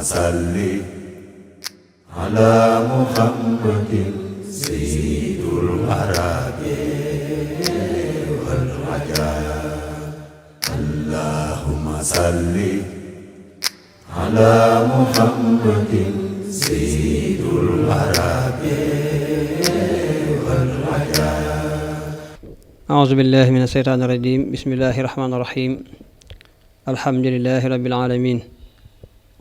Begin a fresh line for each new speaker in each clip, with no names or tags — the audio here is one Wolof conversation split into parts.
صل على محمد سيد العرب والعجاب اللهم صل على محمد سيد العرب والعجاب
أعوذ بالله من الشيطان الرجيم بسم الله الرحمن الرحيم الحمد لله رب العالمين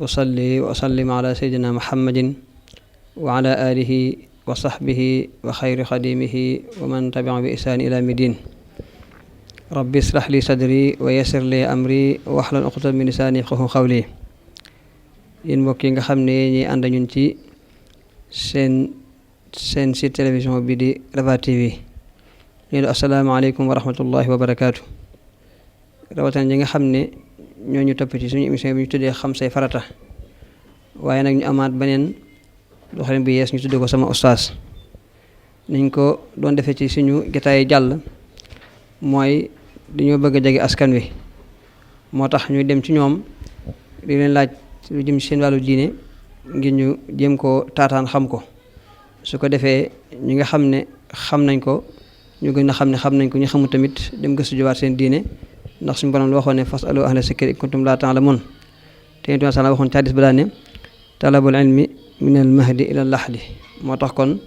وصلي وسلم على سيدنا محمد وعلى آله وصحبه وخير خديمه ومن تبع بإحسان إلى يوم الدين رب اشرح لي صدري ويسر لي أمري واحلل عقدة من لساني يفقهوا قولي yéen mbokk yi nga xam ne ñi ànd ñun ci seen site télévision bi di Rafah TV leen asalaamaaleykum wa rahmatullahi wa barakaatu rawatina ñi nga xam ne ñoo ñu topp ci suñu émission bi ñu tuddee xam say farata waaye nag ñu amaat beneen doxalin bi yees ñu tuddee ko sama ustaas niñ ko doon defee ci suñu jotaay jàll mooy dañoo bëgg a jege askan wi moo tax ñuy dem ci ñoom di leen laaj lu jëm ci seen wàllu diine ngir ñu jéem koo taataan xam ko su ko defee ñi nga xam ne xam nañ ko ñu gën a xam ne xam nañ ko ñu xamul tamit dem gëstu juwaat seen diine ndax suñu borom waxoon ne fasalu ahla zikri in kuntum laa ta'lamuun te Yonent bi sallallahu waxoon ci hadiis ba daan ne talabul ilmi minal mahdi ilal lahdi moo tax kon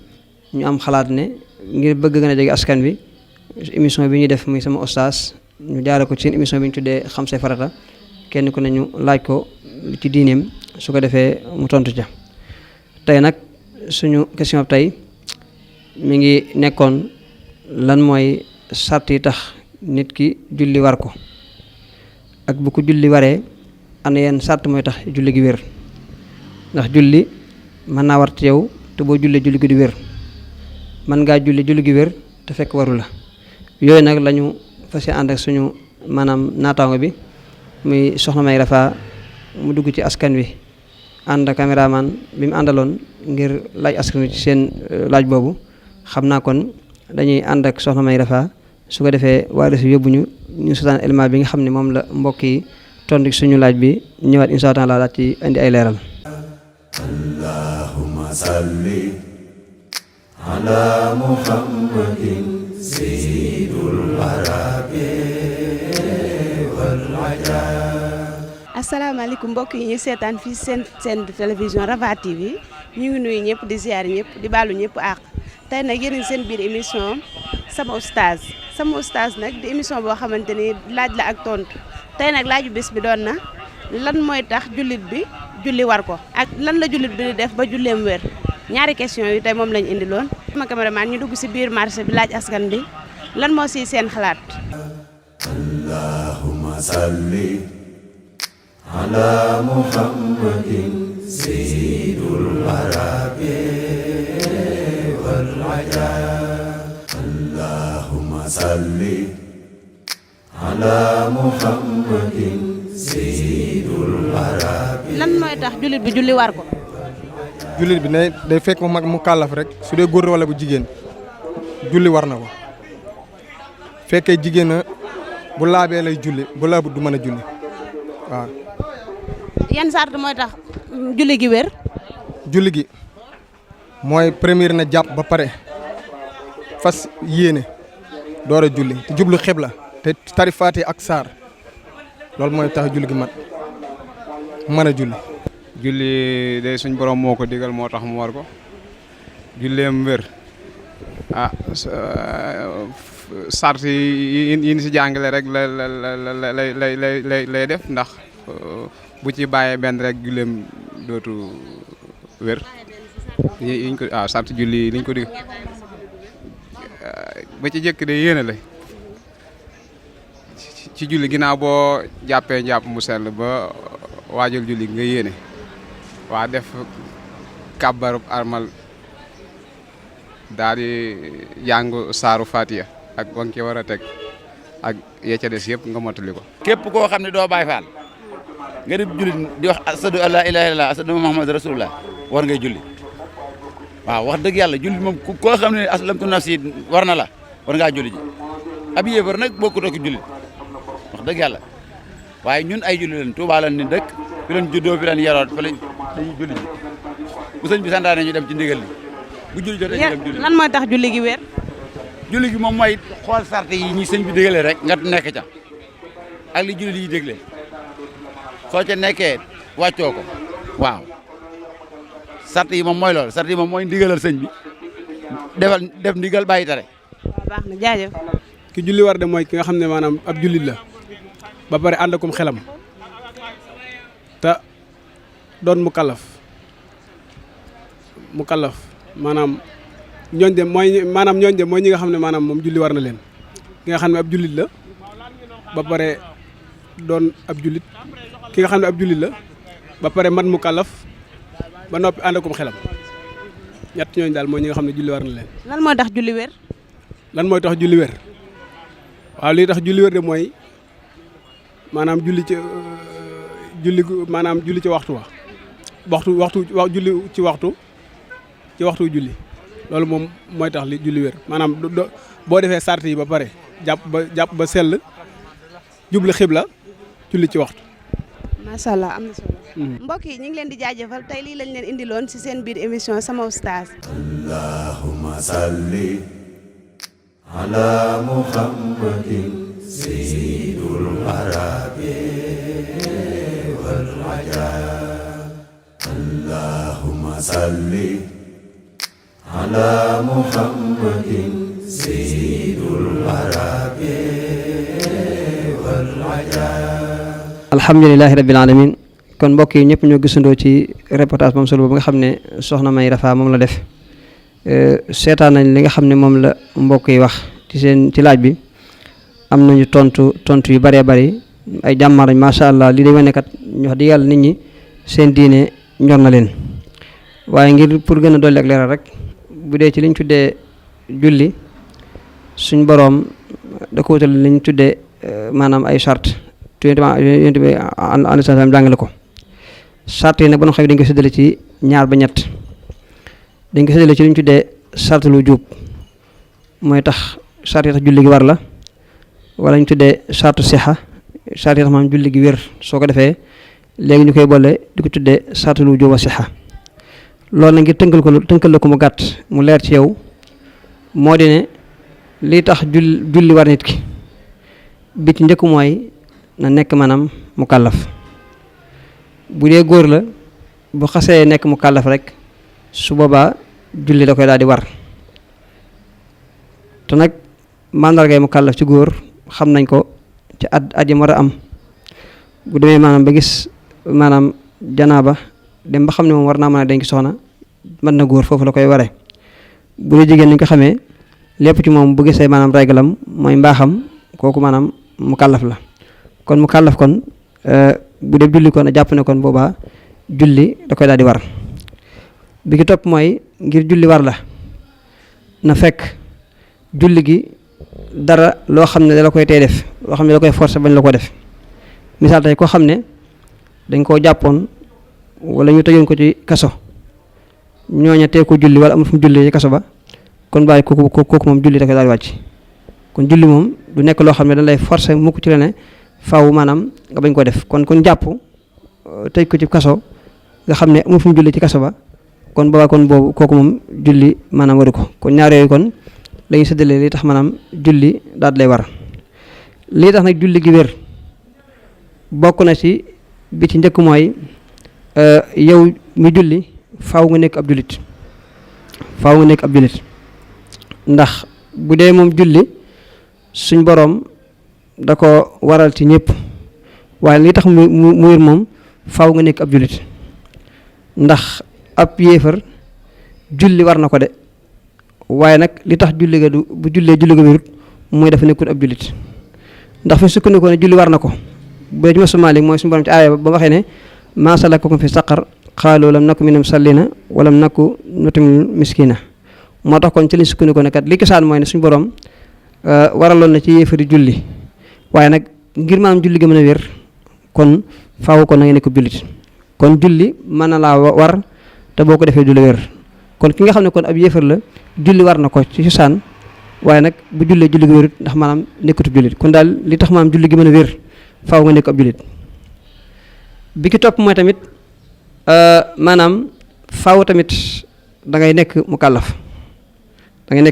ñu am xalaat ne ngir bëgg gën a jege askan wi émission bi ñuy def muy sama ustaas ñu jaare ko ci seen émission bi ñu tuddee xam say farata kenn ku ne ñu laaj ko ci diineem su ko defee mu tontu ca tey nag suñu question tey mi ngi nekkoon lan mooy sart yi tax nit ki julli war ko ak bu ko julli waree ana yenn sart mooy tax julli gi wér ndax julli mën naa war ci yow te boo jullee julli gi du wér mën ngaa julli gi wér te fekk waru la yooyu nag lañu fas ànd ak suñu maanaam naataango bi muy soxna May Rafah mu dugg ci askan wi ànd ak caméraman bi mu àndaloon ngir laaj askan wi ci seen laaj boobu xam naa kon dañuy ànd ak soxna May Rafah su ko defee waa Rafah yóbbu ñu seetaan élément bi nga xam ne moom la mbokk yi tontu suñu laaj bi ñëwaat insha Allah laaj ci indi ay leeral.
Allahumma salli ala Muhammadin sayyidul arabi wal ajab.
asalaamaaleykum mbokk yi ñu seetaan fii seen télévision Rafah TV ñu ngi nuyu ñëpp di ziar ñëpp di baalu ñëpp àq tey nag yéen seen biir émission sama oustaz nag di émission boo xamante ni laaj la ak tontu tey nag laaju bés bi doon na lan mooy tax jullit bi julli war ko ak lan la jullit bi di def ba julleem wér ñaari question yi tey moom lañu indi loon sama cameraman ñu dugg ci biir marché bi laaj askan bi lan moo ci seen xalaat.
Allahumma salli ala Muhammadin sayyidul arabi wal ajab Allahumma salli ala Muhammadin sayyidul arabi
lan mooy tax jullit bi julli war ko.
jullit bi ne day fekk mu mag mu kàllaf rek su dee góor wala bu jigéen julli war na ko fekkee jigéen na bu laabee lay julli bu laabut du mën a julli waaw.
yan sart mooy tax julli gi wér.
julli gi mooy première na jàpp ba pare fas yéene door a julli te jublu xibla te tari faatiha ak saar loolu mooy tax julli gi mat mën a julli.
julli day suñ borom moo ko digal moo tax mu war ko julleem wér sart yi ni si jàngale rek lay def ndax bu ci bàyyee benn rek julleem dootu wér yiñ ko sart julli liñ ko dig ba ci jëkk de yéene la ci julli ginnaaw boo jàppee njàpp mu sell ba waajal julli nga yéene waa def kàbbarub armal daal di jàng saaru Fatiha ak ba nga ci war a teg ak ya ca des yëpp nga mottali ko.
képp koo xam ne doo Baay Faal nga di julli di wax asadu an laa ilaaha illallaah asadu Muhammad rasulullah war ngay julli waaw wax dëgg yàlla julli moom koo xam ne aslamtu nafsi war na la war ngaa julli ji ab yéefar nag bokkut ak julli wax dëgg yàlla waaye ñun ay julli leen Tuubaa lan ni dëkk fi leen juddoo fi leen yaroot fi leen dañuy julli ji bu sëñ bi santaane ñu dem ci ndigal li bu julli jotee ñu dem julli.
lan mooy tax julli gi wér.
julli gi moom mooy xool sart yi ñi sëñ bi digalee rek nga nekk ca ak li julli yi dégle soo ca nekkee wàccoo ko waaw sart yi moom mooy loolu sart yi moom mooy ndigalal sëñ bi def ndigal bàyyi tere.
waaw baax na jaajëf.
ki julli war de mooy ki nga xam ne maanaam ab jullit la ba pare ànd akum xelam te doon mu kallaf maanaam ñooñ de mooy ñi nga xam ne maanaam moom julli war na leen ki nga xam ne ab jullit la ba pare doon ab jullit ki nga xam ne ab jullit la ba pare mat mu kallaf ba noppi ànd akum xelam ñett ñooñu daal mooy ñi nga xam ne julli war na leen.
lan moo tax julli wér.
lan mooy tax julli wér waaw lii tax julli wér de mooy maanaam julli ci waxtu julli ci waxtu julli loolu moom mooy tax li julli wér maanaam boo defee sart yi ba pare jàpp ba sell jubli xibla julli ci waxtu.
macha allah am na solo. mbokk yi ñu ngi leen di jaajëfal tey lii lañ leen indiloon ci seen biir émission sama oustaz.
allahumma salli ala muhammadin sayyidul arabi wal ajam. allahumma salli ala muhammadin sayyidul arabi wal ajam.
alhamdulilahi rabbil alamin kon mbokk yi ñëpp ñoo gisandoo ci reportage moom solo boobu nga xam ne soxna May Rafa moom la def seetaan nañ li nga xam ne moom la mbokk yi wax ci laaj bi am nañu tontu yu bëree bëri ay jàmmaar lañ macha allah li day wane kat ñu wax di yàlla nit ñi seen diine ñor na leen waaye ngir pour gën a dolli ak leeral rek bu dee ci liñ tuddee julli suñ boroom da ko wutal liñ tuddee maanaam ay charte yonent bi alayhi salaam jàngale ko charte yi nag ba nga xam ne dañ ko séddale ci ñaar ba ñett dañ ko séddale ci li ñu tuddee charte lu jub mooy tax charte yi tax julli gi war la wala ñu tuddee charte sixa charte yi tax maanaam julli gi wér soo ko defee léegi ñu koy boole di ko tuddee charte lu jub a sixa loolu nag ngir tënkal la ko mu gàtt mu leer ci yow moo di ne lii tax julli war nit ki bi ci njëkk mooy na nekk maanaam mu kàllaf bu dee góor la bu xasee nekk mu kàllaf rek su boobaa julli da koy daal di war te nag màndargay mu kàllaf ci góor xam nañ ko ci at yi war a am bu demee maanaam ba gis maanaam janaaba dem ba xam ne moom war naa mën a denc soxna mën na góor foofu la koy waree bu dee jigéen ni ko xamee lépp ci moom bu gisee maanaam réglam mooy mbaaxam kooku maanaam mu kàllaf la kon mu kàllaf kon bu dee julli kon a jàpp ne kon boobaa julli da koy daal di war bi ki topp mooy ngir julli war la na fekk julli gi dara loo xam ne da la koy tey def loo xam ne da koy forcer bañ la ko def misaal tey koo xam ne dañ koo jàppoon wala ñu tëjoon ko ci kaso ñooña tee ko julli wala amul fu mu julli ci kaso ba kon bàyyi kooku moom julli da koy daal di wàcc kon julli moom du nekk loo xam ne dañ lay forcer mukk ci la ne faaw maanaam nga bañ ko def kon jàpp tëj ko ci kaso nga xam ne amul fu mu julli ci kaso ba kon boobaa kon boobu kooku moom julli maanaam waru ko kon ñaar yooyu kon lañuy séddale li tax maanaam julli daal lay war lii tax nag julli gi wér bokk na ci bi ci njëkk mooy yow mi julli faaw nga nekk ab jullit ndax bu dee moom julli suñ boroom da ko waral ci ñëpp waaye li tax mu wér moom faaw nga nekk ab jullit ndax ab yéefar julli war na ko de waaye nag li tax julli ga du bu jullee julli ga wérut mooy dafa nekkul ab jullit ndax fi sukkandikoo ne julli war na ko bu dee ci masu Maalik mooy suñu borom ci aaya ba waxee ne maa salakakum fi saqar qaalu lam naku minal musallina wa lam naku nutimul miskina moo tax kon ci liñ sukkandikoo ne kat li cosaan mooy ne suñu borom waraloon na ci yéefari julli waaye nag ngir maanaam julli ga mën a wér kon faaw kon na nga nekk jullit kon julli mën na laa war te boo ko defee du la wér kon ki nga xam ne kon ab yéefar la julli war na ko ci cosaan waaye nag bu jullee julli gi wérut ndax maanaam nekkatu jullit kon daal li tax maanaam julli gi mën a wér faaw nga nekk ab jullit bi ki topp mooy tamit maanaam faaw tamit da ngay nekk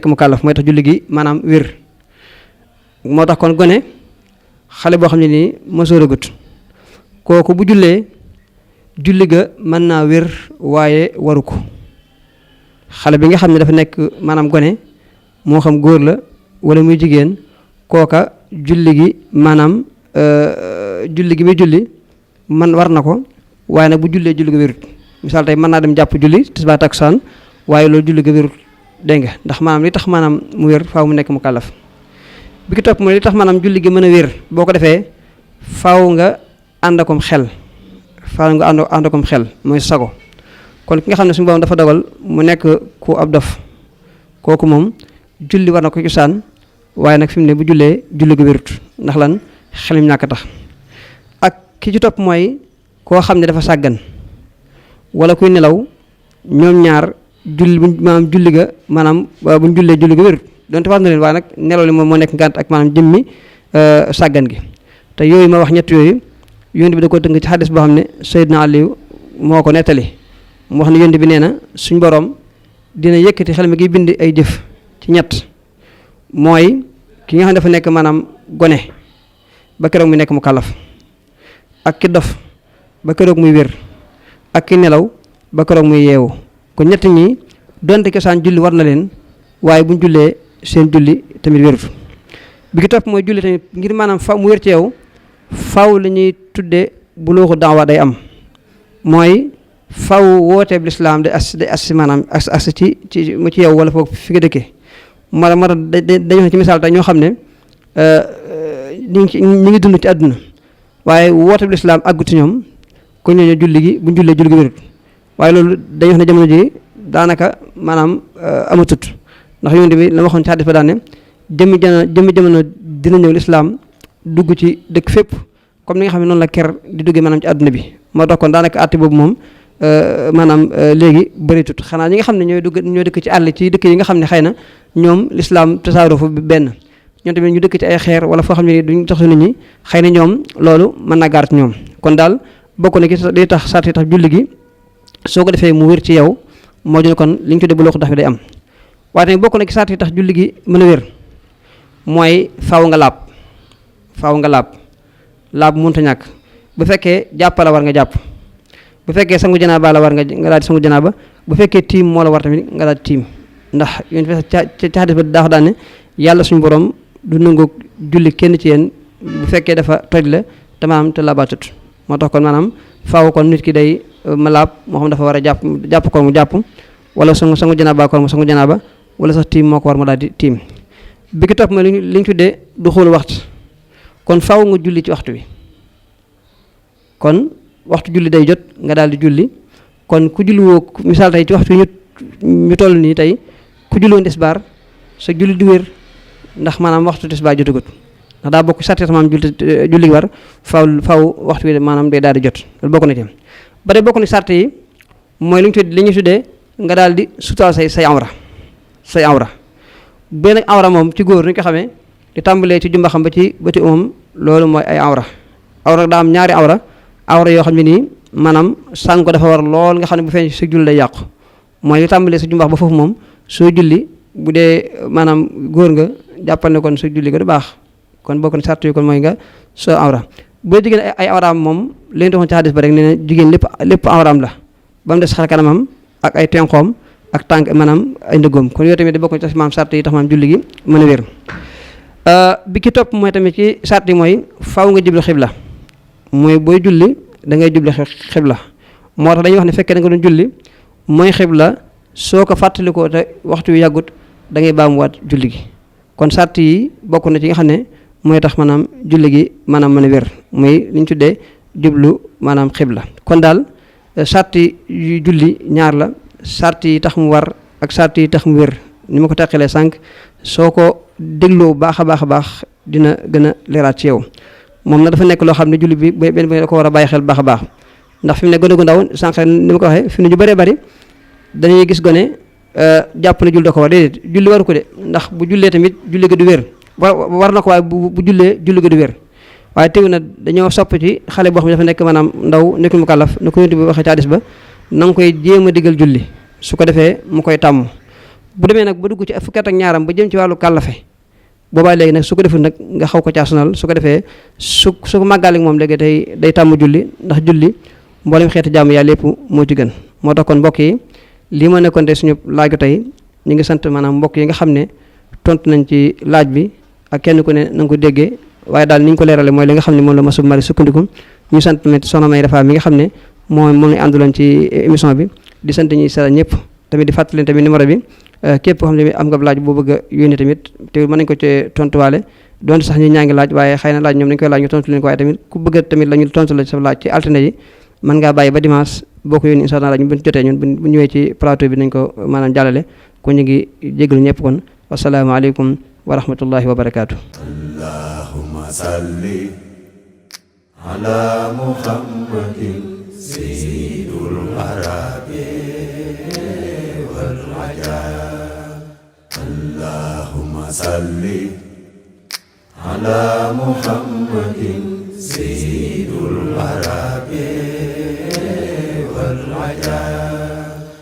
mukallaf mooy tax julli gi maanaam wér. moo tax kon gone xale boo xam ne nii mësoor agut kooku bu jullee julli ga mën naa wér waaye waru ko. xale bi nga xam ne dafa nekk maanaam gone moo xam góor la wala muy jigéen kooka julli gi maanaam julli gi muy julli man war na ko waaye nag bu jullee julli ga wérut misaal tey mën naa dem jàpp julli tisbaar takkusaan waaye loolu julli ga wérut dégg nga ndax maanaam li tax maanaam mu wér faaw mu nekk mu kàllaf. bi ki topp mooy li tax maanaam julli gi mën a wér boo ko defee faaw nga ànd akom xel mooy sago. kon ki nga xam ne suñu borom dafa dogal mu nekk ku ab dof kooku moom julli war na ko cosaan waaye nag fi mu ne bu jullee julli gu wérut ndax lan xelim ñàkk tax. ak ki ci topp mooy koo xam ne dafa sàggan wala kuy nelaw ñoom ñaar julli ga maanaam buñ jullee julli ga wérut donte war na leen waaye nag nelaw li moom moo nekk ngànt ak maanaam jëmmi sàggan gi. te yooyu ma wax ñett yooyu yonent bi da ko tënk ci xadis boo xam ne Seydina Aliou moo ko nettali. mu wax ne yonent bi nee na suñ borom dina yëkkati xel mi gi bind ay jëf ci ñett mooy ki nga xam ne dafa nekk maanaam gone ba keroog muy nekk mu kàllaf ak ki dof ba keroog muy wér ak ki nelaw ba keroog muy yeewu kon ñett ñi donte cosaan julli war na leen waaye buñ jullee seen julli tamit wérut. bi ki topp mooy julli tamit ngir maanaam faw mu wér ci yow faw la ñuy tuddee buluuxu daawa day am mooy faw wooteeb lislaam day as maanaam as ci mu ci yow wala foog fi nga dëkkee moo tax dañu wax ci misaal tey ñoo xam ne ñu ngi dund ci àdduna waaye wooteeb lislaam àggut ci ñoom ko ñooñu julli gi buñ jullee julli gi wérut waaye loolu dañu wax ne jamono ji daanaka maanaam amatut ndax yonent bi la waxoon ci hadiis ba daan ne jëmmi jamono dina ñëw lislaam dugg ci dëkk fépp comme ni nga xam ne noonu la ker di duggee maanaam ci àdduna bi moo tax kon daanaka àtte boobu moom maanaam léegi bëritut xanaa ñi nga xam ne ñooy dëkk ci àll ci dëkk yi nga xam ne xëy na ñoom lislaam tasaaroo fa benn ñoom tamit ñu dëkk ci ay xeer wala foo xam ne duñ tax nit ñi xëy na ñoom loolu mën naa gaar ci ñoom kon daal bokk na ci day tax sart yi tax julli gi soo ko defee mu wér ci yow moo dina kon li ñu tuddee bu loo ko tax bi day am waaye tamit bokk na ci sart yi tax julli gi mën a wér mooy faaw nga laab mënut a ñàkk bu fekkee jàppala war nga jàpp bu fekkee sangu janaaba la war nga daal di sangu janaaba bu fekkee tiim moo la war tamit nga daal di tiim ndax yéen ci xadis ba daa daan ne yàlla suñu borom du nangu julli kenn ci yéen bu fekkee dafa toj la te maanaam te laabaatut moo tax kon maanaam faaw kon nit ki day ma laab moo xam dafa war a jàpp ko mu jàpp wala sangu janaaba ko mu sangu janaaba wala sax tiim moo ko war mu daal di tiim bi ki topp ma li ñu tuddee du xool waxtu kon faaw nga julli ci waxtu wi kon waxtu julli day jot nga daal di julli kon ku julli woo misaal tey ci waxtu wi ñu toll nii tey ku julli woon tisbaar sa julli du wér ndax maanaam waxtu tisbaar jotagut ndax daa bokk sarti maanaam julli war faaw waxtu wi maanaam day daal di jot loolu bokk na ci ba tey bokk na sart yi mooy li ñu tuddee nga daal di sutaal say awra benn awra moom ci góor ni ko xamee di tàmbalee ci jumba xam ba ci bëti moom loolu mooy ay awra daa am ñaari awra yoo xam ne nii maanaam sàng ko dafa war lool nga xam ne bu feeñ sa julli day yàqu mooy li tàmbalee sa jumbax ba foofu moom soo julli bu dee maanaam góor nga jàppal ne kon sa julli ko du baax kon bokk na sart yi kon mooy nga soo awra boo jigéen ay awraam moom li ñu doxoon ci xadis ba rek nee na jigéen lépp awraam la ba mu des xar kanamam ak ay tenqoom ak tànk maanaam ay ndëggoom kon yooyu tamit da bokk na ci maanaam sart yi tax maanaam julli gi mën a wér bi ki topp mooy tamit ci sart yi mooy faaw nga jublu xibla mooy booy julli da ngay jublu xibla moo tax dañuy wax ne fekkee da nga doon julli mooy xibla soo ko fàttalikoo te waxtu wi yàggut da ngay baamuwaat julli gi kon sart yi bokk na ci nga xam ne mooy tax maanaam julli gi maanaam mën a wér muy li ñu tuddee jublu maanaam xibla kon daal sart yu julli ñaar la sart yi tax mu war ak sart yi tax mu wér ni ma ko teqalee sànq soo ko dégloo baax a baax dina gën a leeraat ci yow moom nag dafa nekk loo xam ne julli bi benn da ko war a bàyyi xel baax a baax ndax fi mu ne gone gu ndaw sànq ni ma ko waxee fi mu ne ñu bëree bëri dañuy gis gone jàpp ne julli da ko war déedéet julli waru ko de ndax bu jullee tamit julli ga du wér war na ko waaye bu jullee julli ga du wér waaye teew na dañoo sopp ci xale boo xam ne dafa nekk maanaam ndaw nekkul mu kàllaf na ko yonent bi waxee ci hadiis ba na nga koy jéem a digal julli su ko defee mu koy tàmm bu demee nag ba dugg ci fukki at ak ñaaram ba jëm ci wàllu kàllafe boobaa léegi nag su ko deful nag nga xaw ko caasonal su ko defee su ko màggaale moom léegi day tàmm julli ndax julli mboolem xeeti jaamu yàlla lépp moo ci gën moo tax kon mbokk yi lii ma nekkoon te suñu laaju tey ñu ngi sant maanaam mbokk yi nga xam ne tontu nañ ci laaj bi ak kenn ku ne na nga ko déggee waaye daal ni ñu ko leerale mooy li nga xam ne moom la Massoub Mari sukkandiku ñu sant tamit soxna May Rafa mi nga xam ne moom la ànduloon ci émission bi di sant ñi sa ñëpp tamit di fàttali tamit numéro bi képp koo xam ne am nga laaj boo bëgg a yónnee tamit te mën nañ ko ci tontuwaale donte sax ñu ñaa ngi laaj waaye xëy na laaj ñoom dañu koy laaj ñu tontu leen ko waaye tamit ku bëgg tamit la ñu tontu la sa laaj ci altine yi mën ngaa bàyyi ba dimanche boo ko yónnee incha allah ñu bu jotee ñun bu ñëwee ci plateau bi nañ ko maanaam jàllale kon ñu ngi jégalu ñëpp kon wasalaamaaleykum wa rahmatullahi wa barakaatu.
allahumma salli ala muhammadin sayyidul arabi wal ajam. allahumma salli ala muhammadin sayyidul arabi